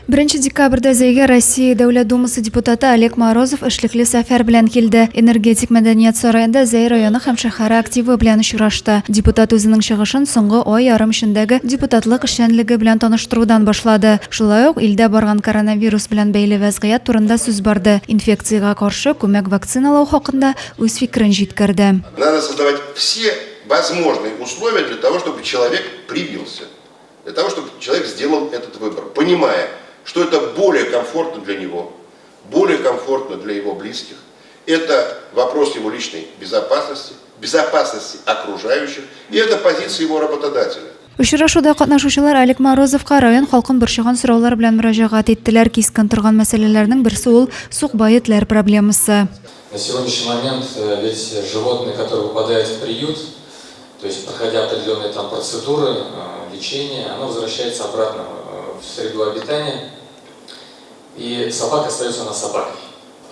Беренче декабрьдә Зәйгә Россия Дәүләт Думасы депутаты Олег Морозов эшлекле сәфәр белән килде. Энергетик мәдәният сараенда Зәй районы һәм шәһәре активы белән очрашты. Депутат үзенең чыгышын соңгы ай ярым эчендәге депутатлык эшчәнлеге белән таныштырудан башлады. Шулай ук илдә барган коронавирус белән бәйле вәзгыять турында сүз барды, инфекциягә каршы күмәк вакциналау хакында үз фикерен җиткерде. Надо создавать все возможные условия для того, чтобы человек привился. Для того, чтобы человек сделал этот выбор, понимая, что это более комфортно для него, более комфортно для его близких. Это вопрос его личной безопасности, безопасности окружающих, и это позиция его работодателя. Очрашуда катнашучылар Олег Морозовка район халкын борчыган сораулар белән мөрәҗәгать иттеләр. Кискен торган мәсьәләләрнең берсе ул, сукбай этләр проблемасы. На сегодняшний момент ведь животные, которые попадают в приют, То есть, проходя определенные там процедуры, э, лечение, оно возвращается обратно э, в среду обитания, и собака остается на собакой.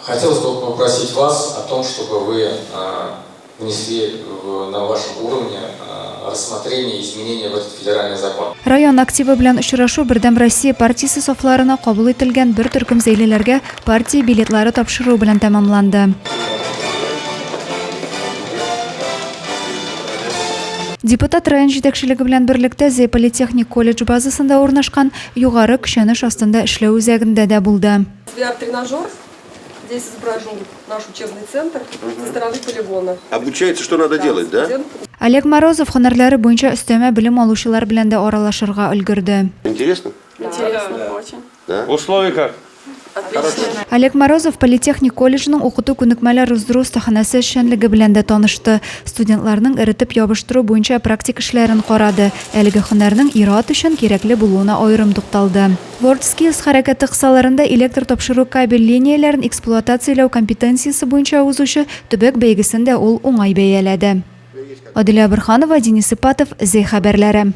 Хотелось бы попросить вас о том, чтобы вы э, внесли на вашем уровне рассмотрение изменения в этот федеральный закон. Район активы белән очрашу Бердәм Россия партиясе сафларына кабул ителгән бер төркем зәйлеләргә партия билетлары тапшыру белән тәмамланды. Депутат район җитәкчелеге белән берлектә Зәй политехник колледж базасында урнашкан югары көчәнеш астында эшләү үзәгендә дә булды. VR-тренажер. Здесь изображен наш учебный центр со стороны полигона. Обучается, что надо делать, да? Олег Морозов һөнәрләре буенча өстәмә белем алучылар белән дә аралашырга өлгерде. Интересно? Интересно очень. Да? Условия как? Олег Морозов политехник колледжының укыту күнекмәләр уздыру остаханәсе эшчәнлеге белән дә танышты. Студентларның эретеп ябыштыру буенча практик эшләрен карады. Әлеге һөнәрнең ир-ат өчен кирәкле булуына аерым тукталды. WorldSkills хәрәкәте кысаларында электр тапшыру кабель линияләрен эксплуатацияләү компетенциясе буенча узучы төбәк бәйгесен дә ул уңай бәяләде. Адилә Борһанова, Денис Ипатов, Зәй хәбәрләре.